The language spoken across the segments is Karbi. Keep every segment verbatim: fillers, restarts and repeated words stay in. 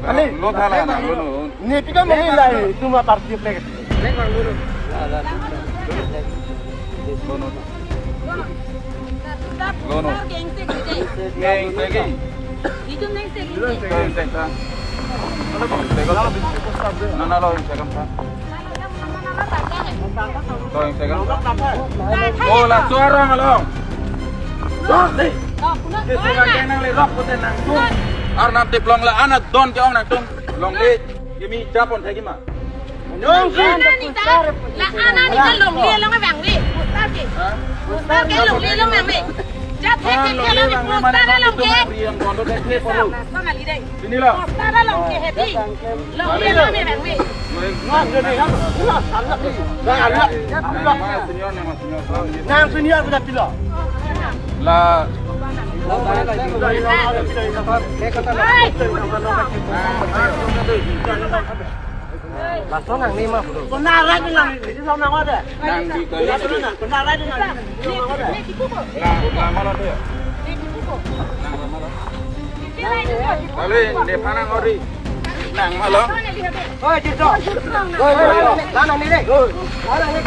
Ani, lo thala na, lo no. Ne pika mani lai, tuma party flag. Lo no. Lo no. Neng segi. Neng segi. Na na lo, second ta. Lo, second ta. Oh, la suara ngalong. Lo, deh. Kesungan kenang le rok pute nangtum. Arnam Tiplong la anat don ke-ong nangtum. Longle kimi japon thekji ma. Longle. La anani ta, la anani ta longle along abang le. Poster ke. Ha? Poster ke longle along abang le. Jat thek thek ke longle poster along ke. Poster along ke heavy. Longle along abang le. Nang senior, nang senior. Nang senior pada pilo. La. Lason nang ni ma. Kona rai nang ni, di sana ada. Nang di kali. Kona rai nang ni. La, la malo dia. Nang la malo. Kali, di mana ngori? Nang malo. Oi, di sana. Oi, oi, oi. Nang ni deh. Oi, nang ni.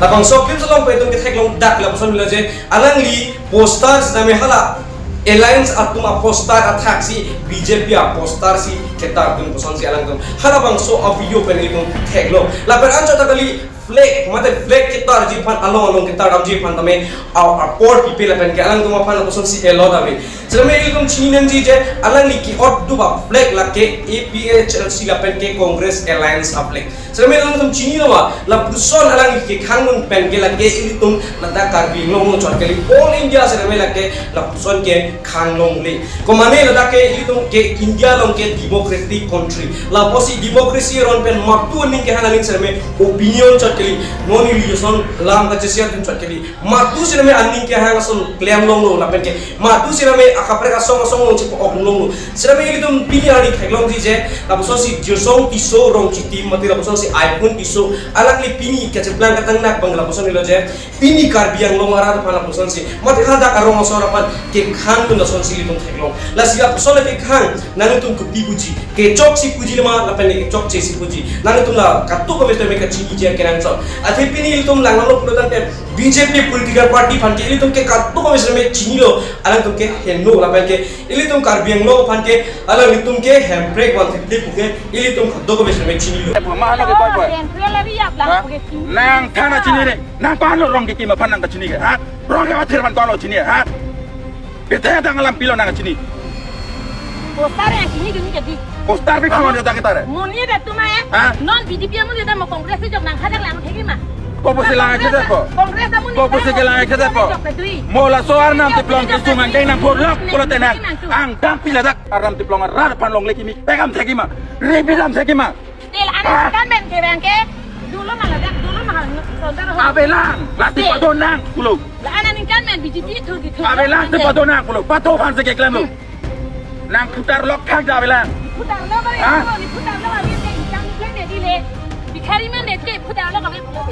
Labangso clip along pen itum ketheklong dak lapuson lo je alangli poster sitame hala alliance atum aposter athaksi B J P aposter si ketar atum puson si alangtum halabangso a-video pen itum theklong. Lapen anchot ta kali flag, mate flag ketarji aphan along along ketardamji aphan tame a-, apor pipe lapen ke alangtum aphan lapuson si elo dave. Sitame ilitum chini nangji je alangli ke-otdup a-flag lake A P H L C lapen ke Congress alliance a-flag. Sitame alangtum chinilo ma, lapuson alangli kekhang un pen ke lake ilitum ladak Karbi Anglong chot kali, all India sitame lake lapuson kekhang longle. Komane ladak ke ilitum ke India along ke democratic country. Lapusi democracy aron pen matu aning kehang aling sitame opinion chot kali, non religion lam kachesiar atum chot kali. Matu sitame aning kehang ason klem longlo lapen ke matu sitame akaprek asong asong along chepa-ok longlo. Sitame ilitum pini arni theklongji je lapuson si Jirsong Tisso Rongchitim mate lapuson si Aifun Tisso alangli pini kacheplang katangnak abang lapuson ilo je pini Karbi Anglong arat aphan lapuson si mate hadak arong asor aphan kekhang dun lason si ilitum theklong. Lasi lapuson le kekhang nangtum kopi puji, kechok si puji lema lapen kechokche si puji. Nangtum la katu kami tame kachiniji kenangsot. Athe pini ilitum langlo pulo tangte B J P political party aphan ke ilitum ke katu kami seme chinilo, alangtum ke heno lapen ke ilitum Karbi Anglong aphan ke alanglitum ke hemprek van thipli puke ilitum katu kami seme chinilo. Mama halo ke koi koi. Ha? Nang thana chini re. Nang pahalo rong ke kima aphan nang kachini ke. Ha? Rong ke athir aphan pahalo chini ha. Bete dang alam pilo nang chini. Poster yang chini dun jadi. Poster bi kawan dia kita re. Muni ada tu ma eh. Ha? Non B J P amun dia mau Congress jok nang hadak lang thegi ma. Kopo si lang aja deh po. Congress amun. Kopo si ke lang aja deh po. Jok kedui. Mo laso Arnam Tiplong kesungan kainang pulak pulo tenang. Angdam pila dak Arnam Tiplong arat aphan longle kimi pekam thegi ma. Repi dam thegi ma. Til anak kan men ke bang ke. Dulu malah dak, dulu malah sontar ho. Abelang, lati Til. Padonang pulo. La anak ningkan men B J P thur di thur. Abelang te padonang pulo. Pato aphan si keklem lo. Nang putar lok thak da abelang. Putar lok kali. Ha? Ni putar lok kali ke ikan ni ke di le. Bikhari men de ke putar lok kali pulo.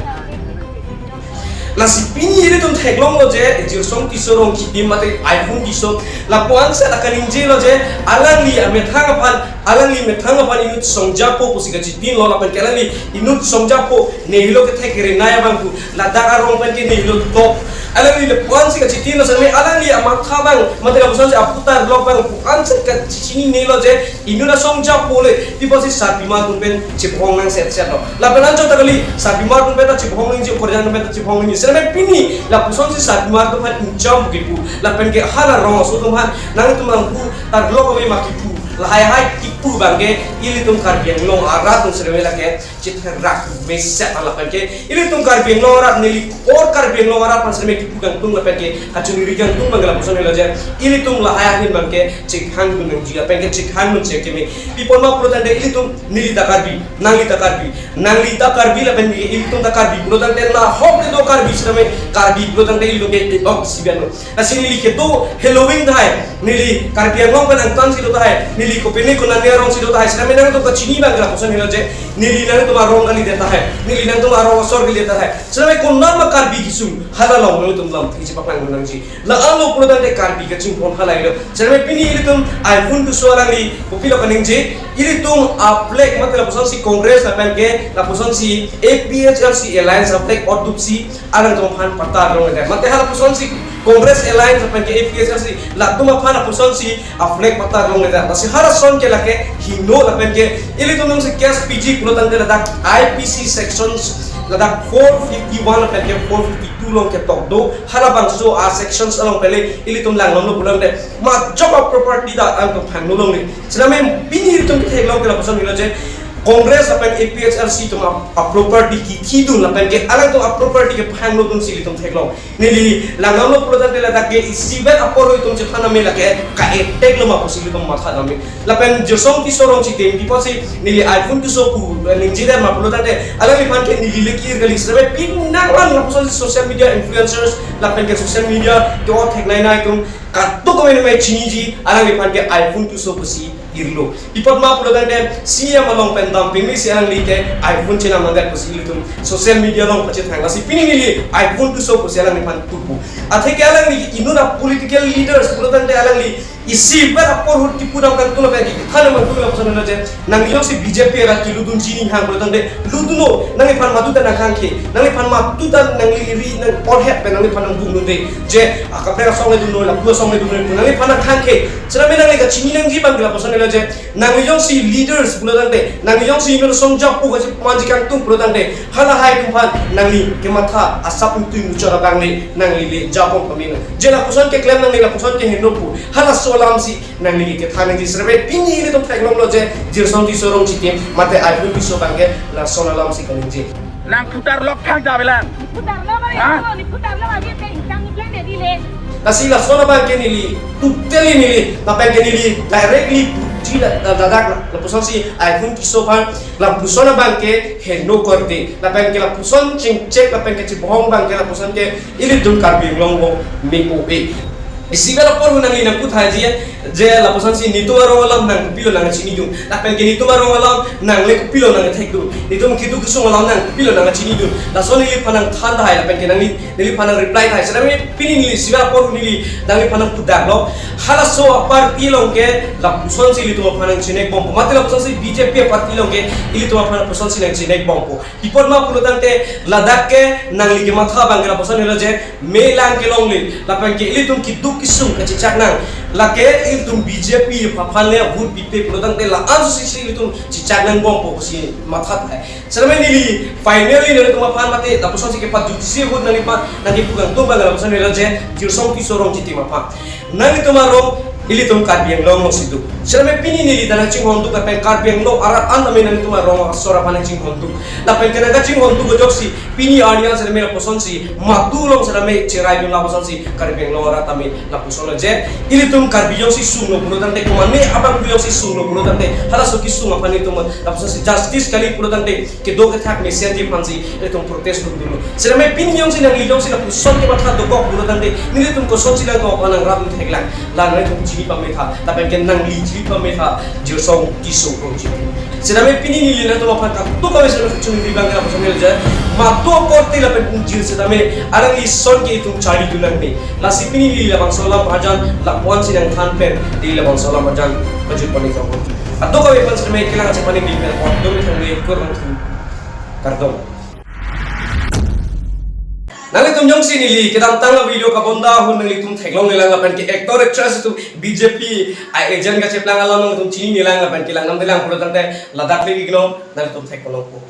Lasi pini ilitum theklonglo je Jirsong Tisso Rongchitim mate Aifun Tisso lapuan si akan ningjelo je alangli amethang aphan, alangli methang aphan inut songjapo pusi kachitinlo lapen ke alangli inut songjapo nehilo kethek kere naya abang pu ladak arong pen ke nehilo top. Alangli lapuan si kachitinlo sami alangli amatha abang mate lapuson si aputar lok abang pu ansi kachininelo je inut asongjapo le pi pusi sarpimar atum pen chepahong nang set set lo. Lapen anchot ta kali sarpimar atum pen ta chepahong nangji, okorjang atum pen ta chepahong nangji. Sitame pini lapuson si sarpimar atum aphan incham kipu. Lapen ke hala rong aso atum aphan nangtum nangpu tar lok kami ma kipu. Lahai hai kipu abang ke ilitum Karbi Anglong arat atum sitame lake chitherak meset lapen ke ilitum Karbi Anglong arat neli or Karbi Anglong arat aphan sitame kipu kangtung lapen ke kachoniri kangtung abang ke lapuson helo je ilitum lahai ahin abang ke chikhang dun nangji lapen ke chikhang dun si keme. Pi apot ma pulo tangte ilitum neli ta Karbi, nangli ta Karbi, nangli ta Karbi lapen ke ilitum ta Karbi pulo tangte nahok le do Karbi sitame Karbi pulo tangte ilitum ke ok sibian lo. Lasi neli kedo heloving tahai, neli Karbi Anglong pen angtan si do tahai, neli Neli kopine konane arong si do tahai, sitame nangtum kachini abang ke lapuson helo je, neli nangtum arong kalidet tahai, neli nangtum arong asor kalidet tahai. Sitame konat ma Karbi kesung, hala along nangtum lamthe chepaklang nangji. La-anlo pulo tangte Karbi kachinghon hala helo. Sitame pini ilitum Aifun Tisso alangli kopilo kaningje, ilitum a-flag mate lapusonsi Congress lapen ke lapusonsi A P H L C alliance a-flag otdupsi alangtum aphan patta arlong eder. Mate hala pusonsi Congress alliance lapen ke A P H L C latum aphan lapusonsi a-flag patta arlong eder. Lasi hala ason ke lake hingno lapen ke ilitum nangsi case piji pulo tangte ladak I P C sections ladak four fifty-one lapen ke four fifty-two along ketok do. Hala bangso a-sections along pele ilitum langdamlo pulo tangte majok a-property ta alangtum phangno longle. Sitame pini ilitum theklong ke lapuson helo je Congress lapen A P H L C atum a-, a-property kithidun lapen ke alangtum a-property kephangno dunsi ilitum theklong. Neli langdamlo pulo tangte ladak ke isivet apor ilitum chethan name lake ka-attack lo ma pusi ilitum mathadam me. Lapen Jirsong Tisso rongchitim, pi apotsi neli Aifun Tisso pu, eh, ningjedet ma pulo tangte alangliphan ke neli le ki-ir kali, sitame pini nanglang lapuson social media influencers lapen ke social media ke-o theknei nai atum kadokave nangchiniji, alangliphan ke Aifun Tisso pusi irlo. Pi apot ma pulo tangte C M along pen dam pini si alangli ke Aifun chenam nangdet pusi ilitum social media along pachethang. Lasi pini neli Aifun Tisso pusi alangliphan tupu. Atheke alangli inut a-political leaders pulo tangte alangli isivet apor ahut kipu dam kangtung lapen ke than nang mangtung lapuson helo je, nangli jongsi B J P arat keludunji ninghang pulo tangte ludunnon, nangliphan madu ta nangkhangkhe, nangliphan madu ta nangli ri nang orhet pen nangliphan nangbung dunde je, ah, kaprek asong le dunnon, lapu asong le dunnon pu nangliphan nangkhangkhe. Sitame nangli kachini nangji abang ke lapuson helo je, nangli jongsi leaders pulo tangte, nangli jongsi inut asong japu kachimanji kangtung pulo tangte, halahai atum aphan nangli kematha asap ingtui muchot abang le nangli le japon pamina. Je lapuson keklem nangli lapuson keheno pu, halaso alamsi nangli kethan nangji. Sitame pini ilitum theklonglo je Jirsong Tisso rongchitim mate Aifun Tisso abang ke lason alamsi kaningje. Nang putar lok thang ja belang. Putar lo kali Ha? Itu, ni putar lo aja teh, ingkang ingkang deh dile. Lasi lason abang ke neli, totally neli, lapen ke neli directly puji la, la, ladak la, lapusonsi Aifun Tisso aphan, lapuson abang ke heno korde, lapen ke lapuson chingchek, lapen ke chibohong abang ke lapuson ke ilitum Karbi Anglong along me-o-e. Isivet apor ahut nangli nangpu thaiji, je lapusonsi netum arong alam nang kopilo nangchinidun, lapen ke netum arong alam nang le kopilo nangthekdun, netum keduk kesung alam nang kopilo nangchinidun. Lason neliphan nangthan tahai lapen ke nangli, neliphan nangreply tahai. Sitame pini neli isivet apor ahut neli nangliphan nangpudaklo. Halaso a-party along ke lapusonsi ilitum aphan nangchinek bompo. Mate lapusonsi B J P a-party along ke ilitum aphan lapusonsi nangchinek bompo. Pi apot ma pulo tangte ladak ke nangli kematha abang ke lapuson helo je, melang kelongle, lapen ke ilitum keduk kesung kachechak nang. Lake ilitum B J P aphan le vote pipe pulo tangte la-an susi ilitum chechak nang bompo pusi matha tahai. Sitame neli finally nangtum aphan mate lapusonsi kepajutsi ahut nangliphan nangkepu kangtung abang lapuson helo je Jirsong Tisso rongchitim aphan. Nangtum arong ilitum Karbi Anglong alongsi do. Sitame pini neli ta nangchinghon duk lapen Karbi Anglong arat an tame nangtum arong asor aphan nangchinghon duk. Lapen ke nangkachinghon duk ajoksi pini arni an sitame lapusonsi madu along sitame cheraidun lapusonsi Karbi Anglong arat tame lapuson je. Ilitum Karbi jongsi sunglo pulo tangte, komane abang jongsi sunglo pulo tangte, halaso kesung aphan itum lapusonsi justice kali pulo tangte, kedo kethak mesenji aphansi itum protest dun dunlo. Sitame pini jongsi nangli jongsi lapuson kematha dokok pulo tangte, nelitum kosonsi nangtum aphan nangrap theklang. La nangtum chini pametha, lapen ke nangli chini pametha, Jirsong Tisso rongchitim. Sitame pini neli nangtum aphan kadokave sitame kachunri abang ke lapuson helo je, madu akorte lapen ingjir sitame alangli ason ke itum charlidun nangne. Lasi pini neli labangso alam arjan lapu-ansi nangthan pen neli labangso alam arjan pajut pame thang. Kadokave aphan sitame kelang ache paning neli pen apot dome thang neli kurang thu. Kardom. Nanglitum jongsi neli kedamtang a-video kabonda ahut nanglitum theklonglelang lapen ke actor actress atum B J P a-agent kacheplang alam nangtum chininelang lapen ke langdamdelang pulo tangte ladak le ignore, nanglitum theklongpo.